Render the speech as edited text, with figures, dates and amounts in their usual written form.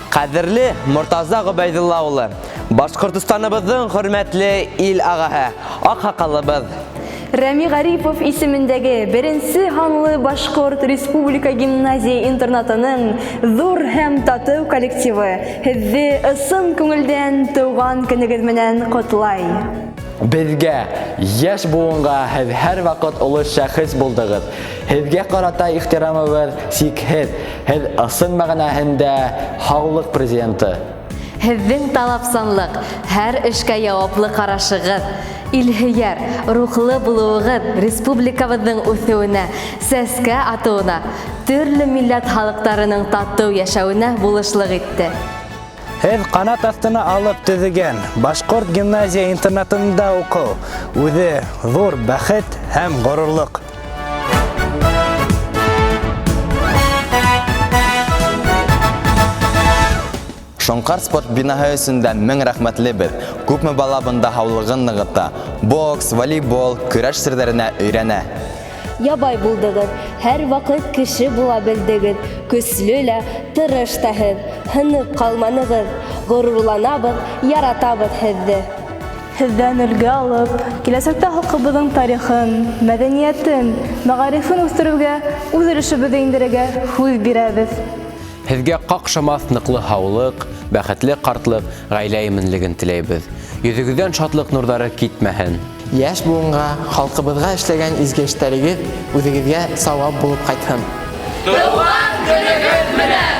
Ҡәҙерле Мортаза Ғөбәйҙулла улы, Башҡортостаныбыҙҙың хөрмәтле ил ағаһы, аҡһаҡалыбыҙ. Рәми Ғарипов исемендәге беренсе һанлы башҡорт республика гимназия-интернатының ҙур һәм татыу коллективы һеҙҙе ысын күңелдән тыуған көнөгөҙ менән ҡотлай. Беҙгә, йәш быуынға һеҙ һәр ваҡыт оло шәхес булдығыҙ. Һеҙгә ҡарата ихтирамыбыҙ сикһеҙ. Һеҙ ысын мәғәнәһендә һаулыҡ президенты. Һеҙҙең талапсанлыҡ, һәр эшкә яуаплы ҡарашығыҙ, илһөйәр, рухлы булыуығыҙ республикабыҙҙың үҫеүенә, сәскә атыуына, төрлө милләт халыҡтарының татыу йәшәүенә булышлыҡ итте. Һеҙ ҡанат аҫтына алып төҙөгән башҡорт гимназия-интернатында уҡыу үҙе ҙур бәхет һәм ғорурлыҡ. Шоңҡар спорт бинаһы өсөн дә мең рәхмәтлебеҙ. Күпме бала бында һаулығын нығыта, бокс, волейбол, көрәш серҙәренә өйрәнә. Ябай булдығыҙ, һәр ваҡыт кеше була белдегеҙ, көслө лә, тырыш та һеҙ, һынып ҡалманығыҙ, ғорурланабыҙ, яратабыҙ һеҙҙе. Һеҙҙән өлгө алып, киләсәктә халҡыбыҙҙың тарихын, мәҙәниәтен, мәғарифын үҫтереүгә үҙ өлөшөбөҙҙө индерергә һүҙ бирәбеҙ. Һеҙгә ҡаҡшамаҫ ныҡлы һаулыҡ, бәхетле ҡартлыҡ, ғаилә именлеген теләйбеҙ. Йөҙөгөҙҙән шатлыҡ нурҙары китмәһен. Йәш быуынға, халҡыбыҙға эшләгән изге эштәрегеҙ үҙегеҙгә сауап булып ҡайтһын. Тыуған көнөгөҙ менән!